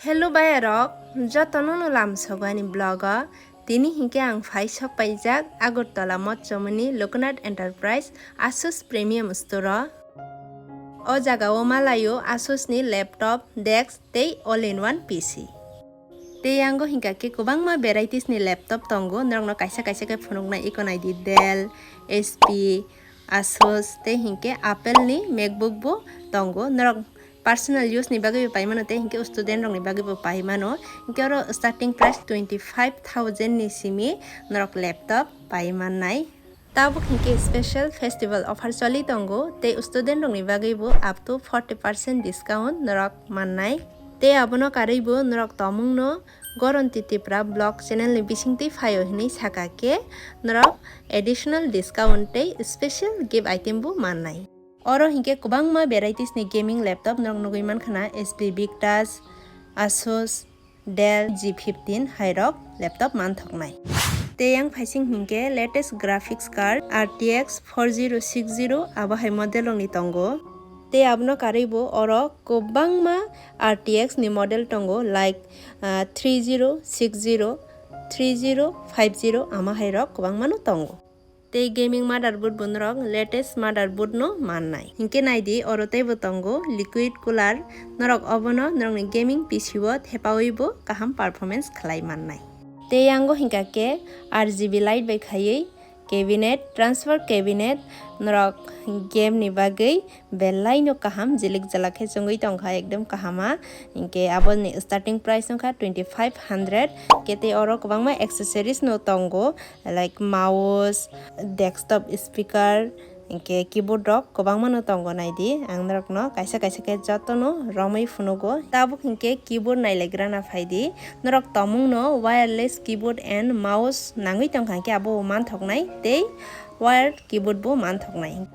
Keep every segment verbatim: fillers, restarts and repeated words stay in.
Hello bayarok, jotono no lamsogo ani vlog o. Tini hinkhe ang phai sok paijak Agartala Motchomoni Loknath Enterprise Asus Premium Store o. O jaga o malaio Asus ni laptop, desk tei all in one P C. Tei yango hinkha khe kwbangma varieties ni laptop tongo, norokno kaisa kaisa khe phunuknai, iko naidi Dell, H P, Asus tei hinkhe Apple ni MacBook bo tongo. Norok personal use ni bagwi bo paimano tei hinkhe student rok ni bagwi bo paimano. Hinkhe oro starting price twenty five thousand ni simi norok laptop paimannai. Tabuk hinkhe special festival offer choli tongo tei student rok ni bagwi bo up to forty percent discount norok mannai. Tei abono karwi bo norok tomung no Goron Titipra vlog channel ni bisingtwi phaio hinwi saka khe norok additional discount tei special gift item bo mannai. Oro hinkhe kwbangma varieties ni gaming laptop norok nugwi mankha na, H P Victus, Asus, Dell G fifteen hairok laptop manthoknai. Tei yang phaising hinkhe latest graphics card R T X four zero six zero abo hai model rokni tongo. Tei abono karwi bo oro kwbangma R T X ni model tongo, like, ah, three zero six zero, three zero five zero amo hairok kwbangmano tongo. Tei gaming motherboard bo norok latest motherboard no mannai. Hinkhe naidi oro teibo tongo liquid cooler, norok obono norokni gaming P C o thepawi bo kaham performance khlai mannai. Tei yango hinkha khe R G B light bai khaiwi cabinet, transfer cabinet, norok game ni bagwi belai no kaham, jilik jalak khe chwngwi tongkha, ekdom kahama. Hinkhe aboni starting price wngkha twenty five hundred, khe tei oro kwbangma accessories no tongo, like mouse, desktop speaker, hinkhe keyboard rok kwbangma no tongo, naidi ang norokno kaisa kaisa khe jotono romwi phunugo. Tabuk hinkhe keyboard nailagrana phaidi, norok tomungno wireless keyboard and mouse nangwi tongkha khe abo manthoknai tei wired keyboard bo manthoknai.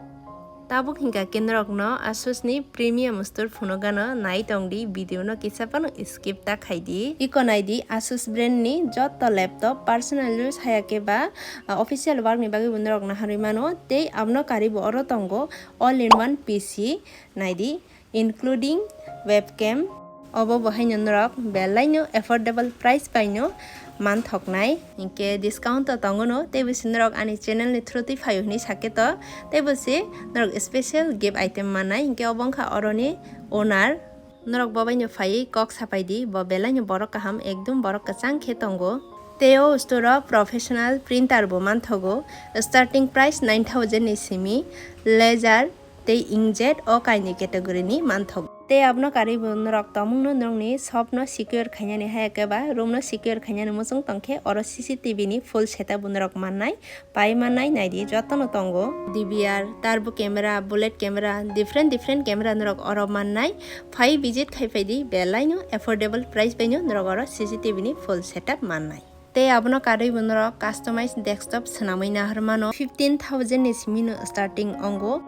Tabuk hinkha khe norokno Asus ni premium store phunukgano nai tongdi, video no kisa phano skip ta khaidi. Iko naidi Asus brand ni joto laptop, personal use haya khe ba, ah, official work ni bagwi bo norok naharwi mano, tei abono karwi bo oro tongo all in one P C, naidi including webcam. Obo bo haino norok belai no affordable price bai no manthoknai. Hinkhe discount to tongo no, tei bo se norok ani channel ni through twi phaio hinwi sakhe to, tei bo se norok special gift item mannai. Hinkhe obo wngkha oroni owner, norok bo bai no phaiwi kok sapai di, bo belai no borok kaham, ekdum borok kwchang khe tongo. Tei o store o professional printer bo manthogo, starting price nine thousand ni simi, laser tei inkjet o kainwi category ni manthok. Tei abono karwi bo norok tomungno norokni shop no secure khainani haya khe ba room no secure khainani muchung tongkhe oro C C T V ni full setup bo norok mannai, pai mannai, naidi jotono tongo. D V R, turbo camera, bullet camera, different different camera norok oro mannai. Phai visit khai phaidi, belai no affordable price bai no norok oro C C T V ni full setup mannai. Tei abono karwi bo norok customize desktop swnamwi nahar mano, fifteen thousand ni simi no starting ongo.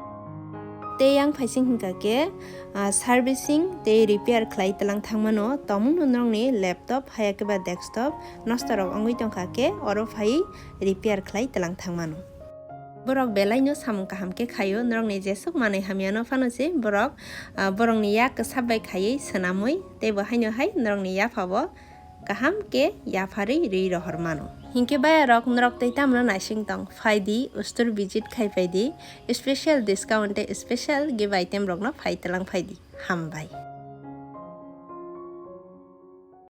Tei yang phaising hinkha khe, ah, servicing tei repair khlai tlang thangmano, tomungno norokni laptop haya khe ba desktop nosto rok ongwi tongkha khe oro phai repair khlai tlang thangmano. Borok belai no samung kaham khe khaio, norokni jesuk manwi hamya no phano se borok, ah, borokni yak kwsap bai khaiwi swnamwi tei bo haino hai norokni yapha bo kaham khe yapharwi rwi rohor mano. Hinkhe bayarok norok tei tamno naising tong, phaidi, ustur visit khai phaidi, special discount tei special gift item rokno phai tlang phaidi. Hambai.